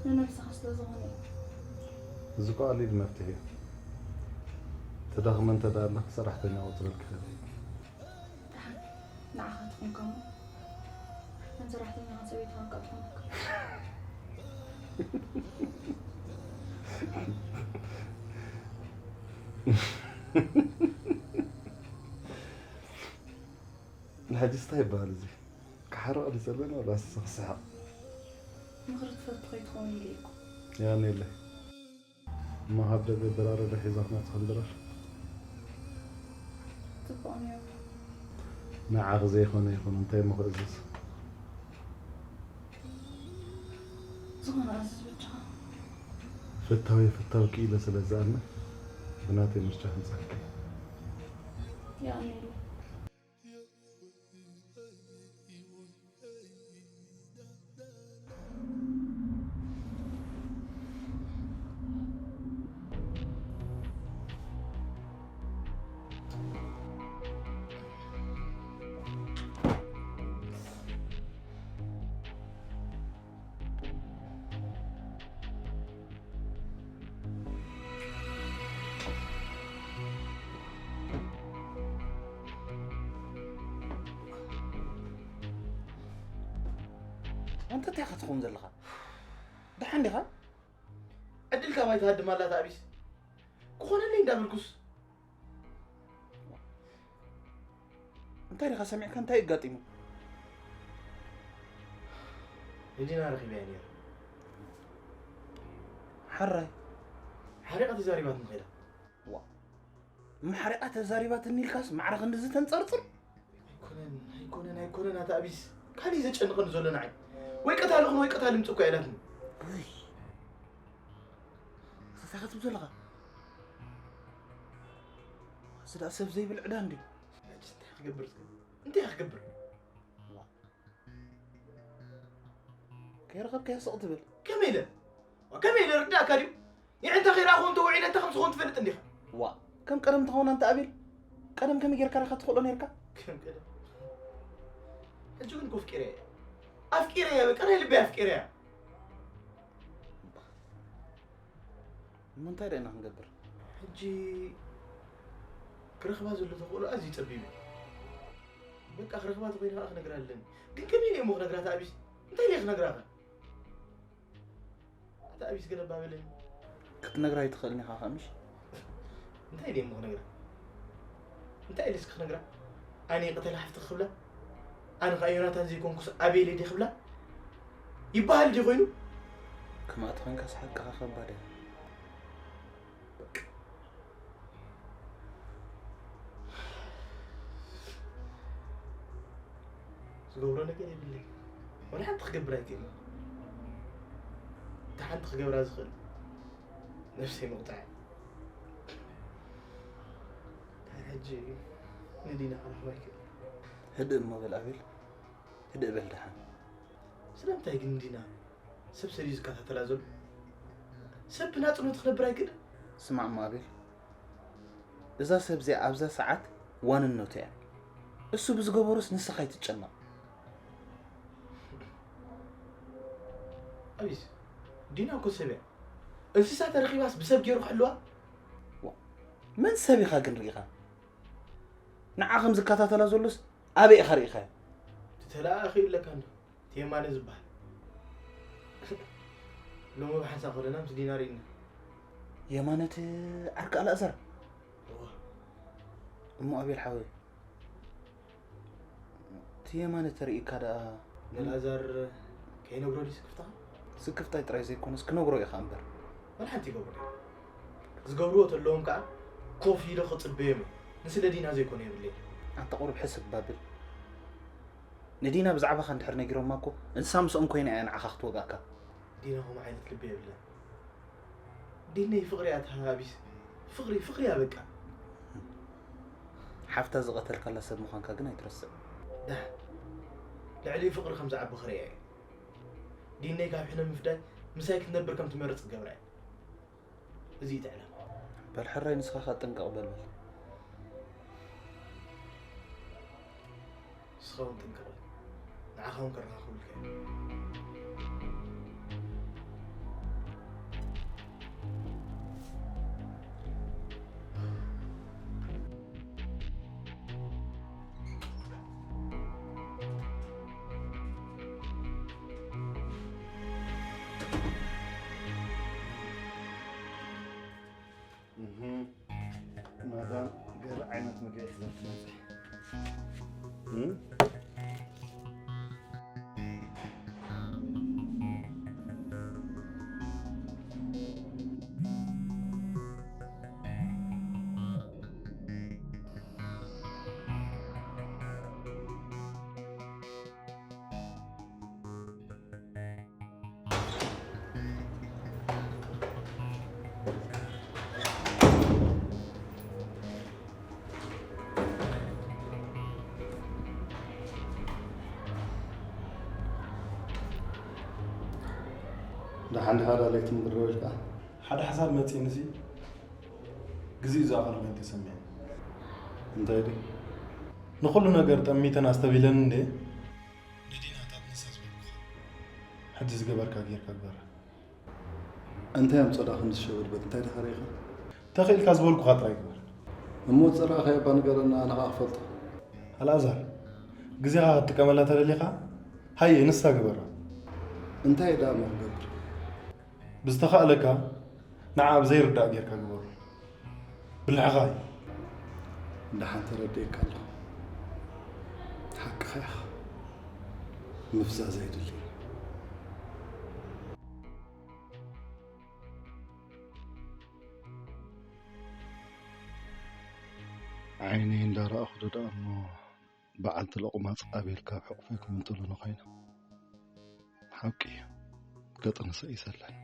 ንነብስኻ ስለ ዝኾነ እዩ። እዚ እኮ ቀሊል መፍትሒ እዩ። ትደኽመ እንተ ደኣ ኣለኻ ሰራሕተኛ ቆጽረልካ ይኽእል እየ። ደሓን ንዓኻ ትኹንካ እሞ ከም ሰራሕተኛኻን ሰበይትኻን ከኣ ትኾነካ። ንሕጂ እንታይ ይበሃል እዚ? ክሓርቕ ድዩ ዘለኒ ወላስ ክስሕቕ? ምኽሪ ትፈቱ ከይትኸውን ኢለ እኮ። የቐንየለይ። እሞ ካብ ደገ ድራር ዶ ሒዛ ክትመጽእ ከም ድራር? ጽቡቕ ነይሩ። ንዓኺ ዘይኮነ ይኹን እንታይ እሞ ክእዝዝ? ዝኾነ ኣዝዝ በጃኻ። ፍታው የፍታውኪ ኢለ ስለ ዝኣምን ብናተይ ምርጫ ክምጻልኪ። የቐንየለይ። ኣንተ እንታይ ኢኻ ትኸውን ዘለኻ? ደሓን ዲኻ? ዕድልካ ባይ ትሃድም ኣላ እታ ኣቢስ። ክኾነለይ እንዳበልኩስ። እንታይ ዲኻ ሰሚዕካ? እንታይ ኣጋጢሙ? ንዲና ረኺበያ ነይረ። ሓራይ ሓሪቓ ተዛሪባትኒ ኸይዳ። ዋ፣ ማሕሪቓ ተዛሪባትኒ ኢልካስ ማዕረ ክንድዚ ተንጸርጽር? ኣይኮነን ኣይኮነን ኣይኮነን ኣታ ኣቢስ፣ ካልእ ዘጨንቐኒ ዘሎ ንዓይ። ወይ ቀታሊ ኹን ወይ ቀታሊ ምጽእ እኮ ኢላትኒ። ውይ፣ እንታይ ኢኻ ትብል ዘለኻ? እዚ ደኣ ሰብ ዘይብል ዕዳ እንድዩ። ሕጂ እንታይ ክገብር እስከ? እንታይ ክገብር? ከይረኸብካያ ስቕ ትብል። ከመይ ኢለ ከመይ ኢለ ርዳእካ ድዩ? የዕንታ ከይረኣኹ እንተ ውዒለ እንታይ ከም ዝኾን ትፈልጥ እንዲኻ። ዋ፣ ከም ቀደም ትኸውን ኣንታ ኣቤል። ቀደም ከመይ ጌርካ ዲኻ ትኽእሎ ኔርካ? ከም ቀደም ሕጂ ግን እኮ ኣፍቂረያ እየ። ኣፍቂረያ በቃ ናይ ልበይ ኣፍቂረያ። እሞ እንታይ ደኣ ኢና ክንገብር? ሕጂ ክረኽባ ዘሎ ተኽእሎ ኣዝዩ ጸቢብ እዩ። በቃ ክረኽባ ተኾይነ ከዓ ክነግራ ኣለኒ። ግን ከመይ ኢለ እሞ ክነግራ? ኣታ ኣቢስ እንታይ ኢለ ክነግራ? ኣታ ኣቢስ ገለ ባበለኒ። ክትነግራ ኣይትኽእልን ኢኻ ከምሽ? እንታይ ኢለ እሞ ክነግራ? እንታይ ኢለ እስኪ ክነግራ? ኣነ ይቕተላ ሓፍቲ ክብላ? ኣነ ከዓ ዮናታን ዘይኮንኩስ ኣቤል ድየ ክብላ? ይበሃል ድዩ ኮይኑ? ከምኣ ተኾይንካስ ሓቅኻ ከባድ እያ። ዝገብሮ ነገር የብለይ። ወላ ሓንቲ ክገብር ኣይክእል። እታ ሓንቲ ክገብራ ዝኽእል ነብሰይ ምቕጣዕ። ሕጂ ንዲና ክረኽባ ኣይክእል። ህድእ እሞ በል ኣቤል፣ ህድእ በል ደሓን። ስለምንታይ ግን ዲና ሰብ ሰድዩ ዝከታተላ ዘሎ? ሰብ ብናጽነቱ ክነብር ኣይክእልን? ስማዕ እሞ ኣቤል፣ እዛ ሰብ እዚኣ ኣብዛ ሰዓት ዋንነቱ እያ። እሱ ብዝገበሮስ ንስኻ ኣይትጨነቕ። ኣቢስ፣ ዲና እኮ ሰብ እያ። እንስሳ ተረኺባስ ብሰብ ገይሩ ክሕልዋ? መን ሰብ ኢኻ ግን ርኢኻ? ንዓ ከም ዝከታተላ ዘሎስ ኣበይ ኢኻ ርኢኻዮ? እቲ ተለኣኣኺ ኣለካ እንዶ፣ እቲ የማነ ዝበሃል። ሎሚ ብሓንሳእ ከለና ምስ ዲና ርኢና። የማነ እቲ ዓርኪ ኣልኣዛር? እወ። እሞ ኣቤል ሓወይ፣ እቲ የማነ ተርእዩካ ደኣ ንኣልኣዛር ከይነግሮ ድዩ ስክፍታኻ? ስክፍታይ ጥራይ ዘይኮነስ ክነግሮ ኢኻ እምበር። ወላ ሓንቲ ይገብሩ ድዩ? ዝገብርዎ ተለዎም ከዓ ኮፍ ኢለ ክጽበዮም እየ። ንስለ ዲና ዘይኮነ የብለይ። ኣንታ ቁሩብ ሕስብ ባብል። ንዲና ብዛዕባኻ እንድሕር ነጊሮማ እኮ እንሳ ምስኦም ኮይና እያ ንዓኻ ክትወግኣካ። ዲና ከምኡ ዓይነት ልቢ የብላን። ዲነይ ፍቕሪ እያ ትሃቢስ። ፍቕሪ ፍቕሪ እያ በቃ። ሓፍታ ዝቐተልካላ ሰብ ምዃንካ ግን ኣይትረስዕ። ዳሕ ልዕሊ ፍቕሪ ከም ዝዓቢ ክርእያ እየ። ዲነይ ካብ ሕነ ምፍዳይ ምሳይ ክትነብር ከም ትመርጽ ክገብራ እየ። እዚ እዩ እቲ ዕላማ። በል ሕራይ ንስኻ ኸኣ ጥንቅቕ በል በል። ንስኻ እውን ጥንቅቕ በል። ንዓኻ እውን ከረኻኽቡልካ እዮም። ማዳም ገለ ዓይነት ምግቢ ሒዘ ትመጽእ። ደሓን ዲኻ ዳሌት ምድሪ ወልቃ? ሓደ ሓሳብ መጺእኒሲ ግዜኡ ዝኣኸለ ኮይኑ ተሰሚዑኒ። እንታይ ድዩ? ንኹሉ ነገር ጠሚተን ኣስተብሂለኒ እንዴ? ንዲና እታ ትንሳ ዝበልኩኻ። ሕጂ ዝገበርካ ጌርካ ግበር። እንታይ ኣምጸዳ ከምዚ ሸበድበድ እንታይ ዲኻ ርኢኻ? ተኽኢልካ ዝበልኩኻ ጥራይ ግበር። እሞ ዝጸላእኻዮ እባ ንገረኒ ኣነ ኸኣ ክፈልጦ። ኣልኣዛር፣ ግዜኻ ክትጥቀመላ ተደሊኻ ሃየ ንሳ ግበራ። እንታይ እየ ደኣ እሞ ክገብር? ብዝተኻእለካ ንዓ ኣብ ዘይርዳእ ጌርካ ግበሮ። ብልሕኻ እዩ። ደሓን ተረዲኤካ ኣለኹ። ሓቅኻ ኢኻ። ምፍዛዝ ኣይድልን። ዓይነይ እንዳረኣኹ ዶ ደኣ እሞ በዓልቲ ሎቕማጽ ኣቤልካ ኣብ ሕቑፈይ ክምንጥሉኒ ኮይኖም። ሓቂ እዩ፣ ገጠ ንሰይ ይሰለን።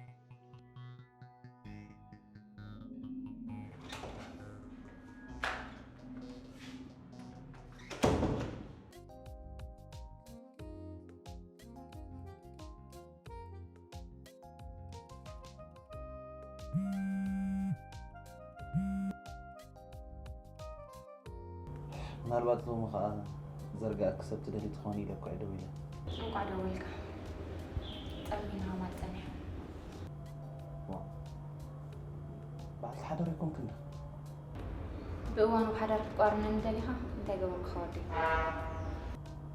ምናልባት ሎሚ ኸኣ ዘርግኣኪ ሰብ ትደሊ ትኾኒ ኢለ እኮ እየ ደዊለ። እንቋዕ ደወልካ። ጠሚና ሃማት ጸኒሑ። ዋ፣ በዓልቲ ሓዳር ኣይኮንክን ዶ? ብእዋኑ ሓዳር ክትቋርነኒ ደሊኻ? እንታይ ገበርኩኻ ወደይ?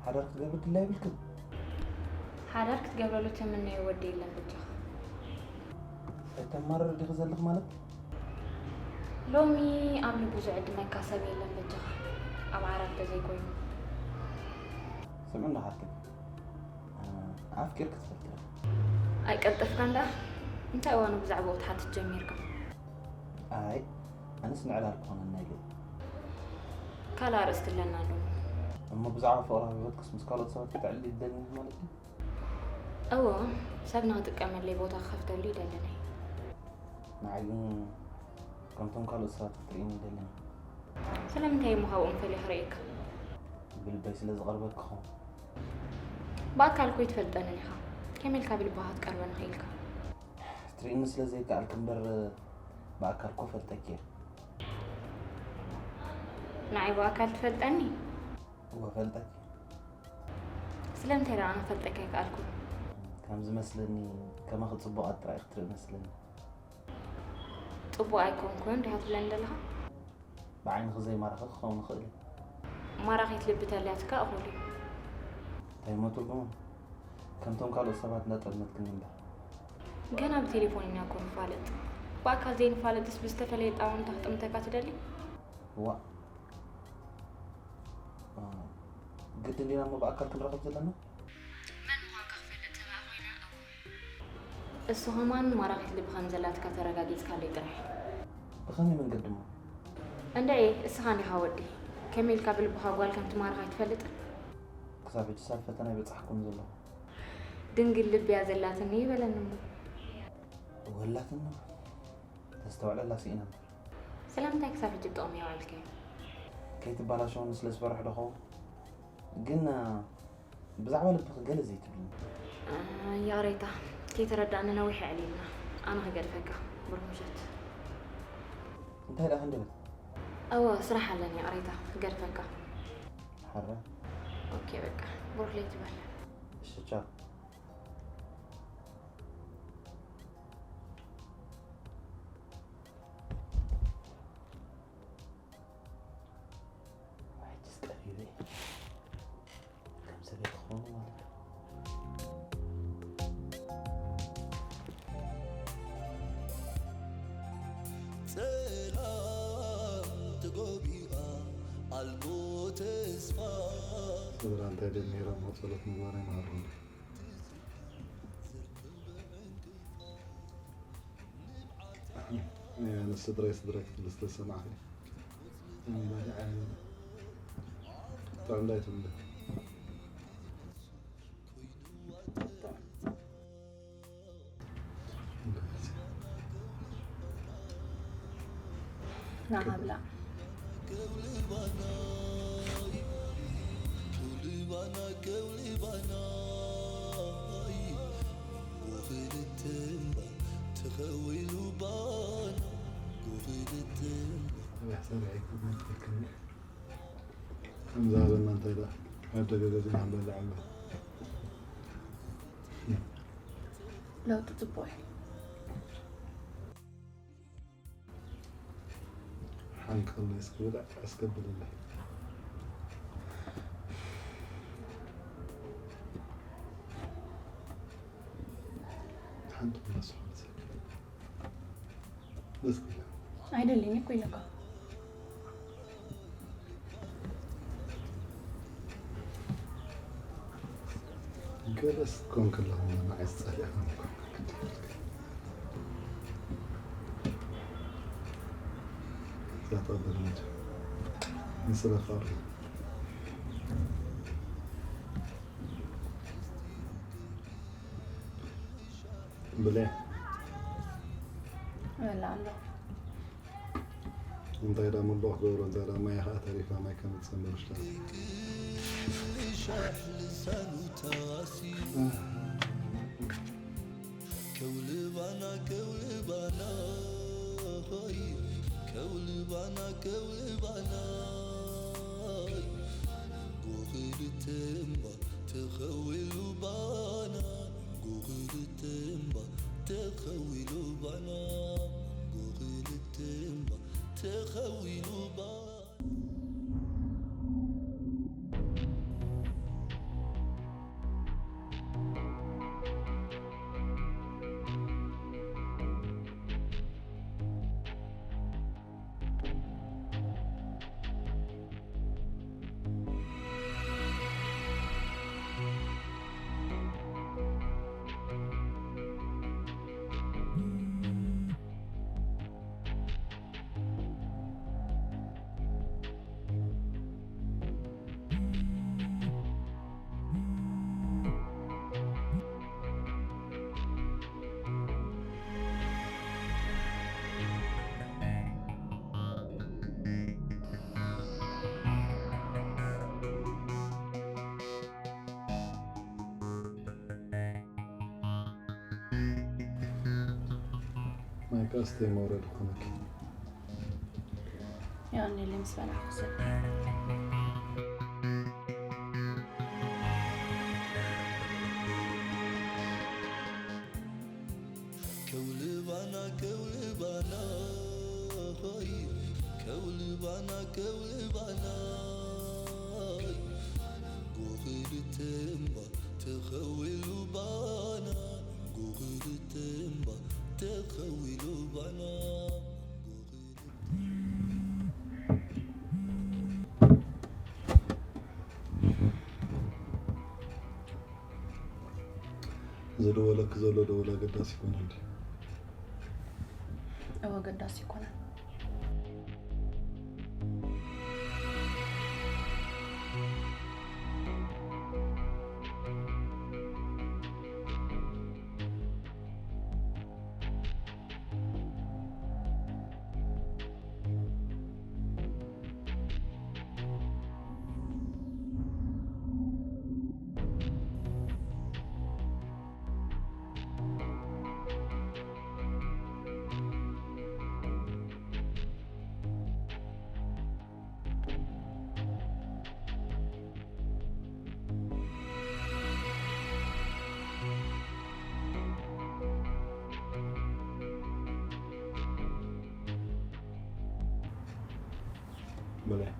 ሓዳር ክትገብር ድላይ የብልክን? ሓዳር ክትገብረሉ ትምነዮ ወዲ የለን በጃኻ። ኣይተማርር ዲኺ ዘለኺ ማለት? ሎሚ ኣብ ልቡ ዝዕድመካ ሰብ የለን በጃኻ፣ ኣብ ዓራት ተዘይኮይኑ። ስምዕና ሓፍተይ፣ ኣፍቂርኪ ትፈልጢ ዶ? ኣይቀልጠፍካን ደኣ? እንታይ እዋኑ ብዛዕባኡ ክትሓትት ጀሚርካ? ኣይ፣ ኣነስ ንዕላል ክኾነና ኢለ። ካልእ ኣርእስቲ ኣለና ዶ? እሞ ብዛዕባ ፍቕራዊ ህይወትክስ ምስ ካልኦት ሰባት ከተዕልሊ ትደልኒ ማለት ድዩ? እወ፣ ሰብ ንኽጥቀመለይ ቦታ ክኸፍተሉ ይደልን እየ። ንዓይ ግን ከምቶም ካልኦት ሰባት ክትርእይኒ ይደልን እየ። ስለምንታይ እሞ ካብኦም ፈልየ ክርእየካ? ብልበይ ስለ ዝቐርበኪ ኸውን። ብኣካል እኮ ኣይትፈልጠንን ኢኻ። ከመይ ኢልካ ብልብኻ ክትቀርበኒ ክኢልካ? ክትርእይኒ ስለ ዘይከኣልኪ እምበር ብኣካል እኮ እፈልጠኪ እየ። ንዓይ ብኣካል ትፈልጠኒ? እወ፣ እፈልጠኪ። ስለምንታይ ደኣ ኣነ ክፈልጠካ ኣይከኣልኩን? ከም ዝመስለኒ ከማኺ ጽቡቓት ጥራይ ክትርኢ መስለኒ። ጽቡቕ ኣይኮንኩን ዲኻ ትብለኒ ዘለኻ? ብዓይንኺ ዘይማረኸ ክኸውን ይኽእል እዩ። ማራኺት ልቢ ተልያትካ እኹል እዩ። እንታይ እሞ ትርጉሙ? ከምቶም ካልኦት ሰባት እንዳጠመትክኒ እምበር። ገና ብቴሌፎን ኢና እኮ ንፋለጥ። ብኣካል ዘይንፋለጥስ ብዝተፈለየ ጣውንታ ክጥምተካ ትደሊ? ዋእ። እ፣ ግድን ዲና እሞ ብኣካል ክንራኸብ ዘለና? መን ምዃንካ ክፈልጥ ተባኣ ኮይነ፣ እወ። እሱ ኸማን ማራኺት ልቢ ከም ዘላትካ ተረጋጊጽካለይ ጥራሕ። ብኸመይ መንገዲ እሞ? እንድዒ፣ እስኻ እንዲኻ ወዲ። ከመይ ኢልካ ብልብኻ ጓል ከም ትማርኽ ኣይትፈልጥን? ክሳብ ሕጂ ሳብ ፈተና ኣይበጻሕኩን ዘለኹ። ድንግል ልቢ እያ ዘላትኒ ይበለኒ እሞ። ወላትና ተስተውዕለላ ስኢና እምበር። ስለምንታይ ክሳብ ሕጂ ብጥቕሚ የውዕልካዮ? ከይትበላሸወኒ ስለ ዝፈርሕ ዶ ኸውን? ግን ብዛዕባ ልብኺ ገለ ዘይትብልኒ? እ፣ ይቕሬታ፣ ከይተረዳእኒ ነዊሕ ኣዕሊልና። ኣነ ክገድፈካ። ብሩኽ ምሸት። እንታይ ደኣ ክንደበት? እወ፣ ስራሕ ኣለኒ፣ ይቕሬታ፣ ክገድፈካ። ሓራ? ኦኬ፣ በቃ። ብሩኽ ለይቲ በል። እሺ፣ ቻው። ሕጅስ ቀሪበ። ከም ሰበይቲ ክኾኑ ማለት እዩ። ጸላም ተጎቢኣ ኣልቦ ተስፋ። ስድራ እንታይ ደሚሮም ጸሎት ምግባር ኣይመሃርኩን። ንስድራይ ስድራይ ክትብል ዝተሰማዕኒ። እምባይ ዓለም ጥዑም ዳይ ትብለ። ንዓብላ። ከምዛ በልና እንታይ ደኣ ኣብ ደገ ገዚእና ክንበልዕ ኣሎ። ለውጢ ጽቡቕ እዩ። ሓንቀለይ እስኪ ብልዕ ኣስገብለለይ። ሓንቲ መስሎ ደስ ክብላ። ኣይደልን እኮ ኢለካ። ገለስ ኮን ከለኹ ንዓይ ዝጸልእኻ እኮ። እዛ ጠበል መጀ። ንስለ ፍቕሪ። ብለ። እበላ ኣለኹ። እንታይ ዳ ምሎ ክገብሮ፣ እዛ ዳ ማይ ኸዓ ተሪፋ፣ ማይ ከምጽእ ምርሽታ። ከውልባና ከውልባና ሆይ፣ ከውልባና ከውልባና ጎኽልተ እምባ ተኸዊሉ ባና፣ ጎኽልተ እምባ ተኸዊሉ ባና፣ ጎኽልተ እምባ ተኸዊሉ ባና። ማይካ፣ እስተ መውረድ ኾነኪ። የቐንየለይ፣ ምስ በላዕኩ ሰቲ። ከውልባና ከውልባና ሆይ፣ ከውልባና ከውልባና ጎኽልተ እምባ ተኸዊሉ ባና፣ ጎኽልተ እምባ ተኸዊሉ ባና። ዝደወለኪ ዘሎ ደወል ኣገዳሲ ይኮነን ድዩ? እወ፣ ኣገዳሲ ይኮነን። በላይ።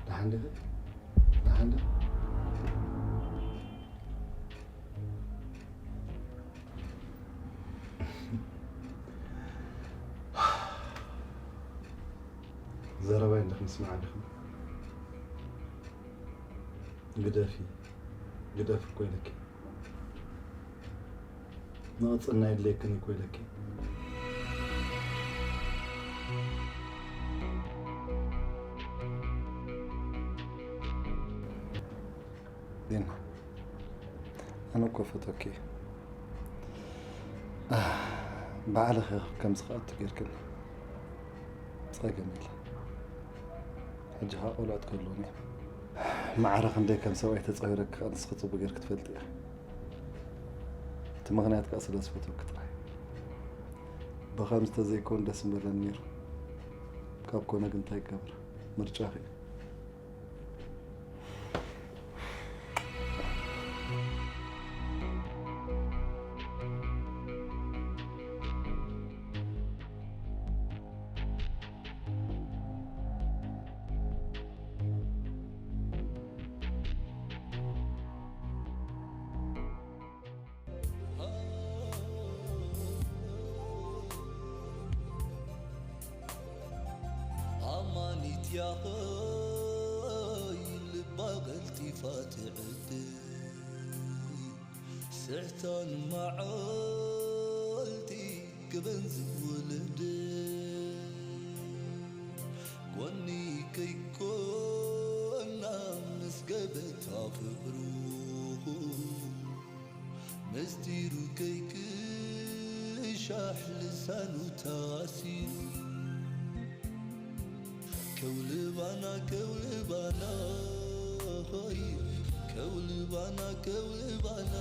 ደሓን ዲኺ? ደሓን ዲኺ? ዘረባይ እንዲኺ ምስማዕ ዲኺ? ግደፊ፣ ግደፊ እኮ ኢለኪ። ንቕጽልና የድልየክን እኮ ኢለኪ። ዲና፣ ኣነ እኮ ፈቶኪ። ባዕልኺ ከምዚ ክኣቱ ጌርክኒ። ጸገም የለን። ሕጂ ኸኣ ቆልዑት ክህልዉኒ እዮም። ማዕረ ክንደይ ከም ሰብኣይ ተጻዊረኪ ከኣ ንስኺ ጽቡቕ ጌርኪ ትፈልጢ ኢኺ። እቲ ምኽንያት ከኣ ስለ ዝፈትወኪ ጥራይ። ብኸምዚ ተዘይከውን ደስ ምበለኒ ነይሩ። ካብ ኮነ ግን እንታይ ይገበር? ምርጫኺ እዩ። ኣማኒት ያኸይ ልባ ቀልጢፋ ትዕድል ስሕታን መዓልቲ ክበን ዝውልድ ጎኒ ከይኮና ምስ ገበታ ክብሩ ምስጢሩ ከይክሻሕ ልሳኑ ታሲሩ ከውልባና ከውልባና ሆይ ከውልባና ከውልባና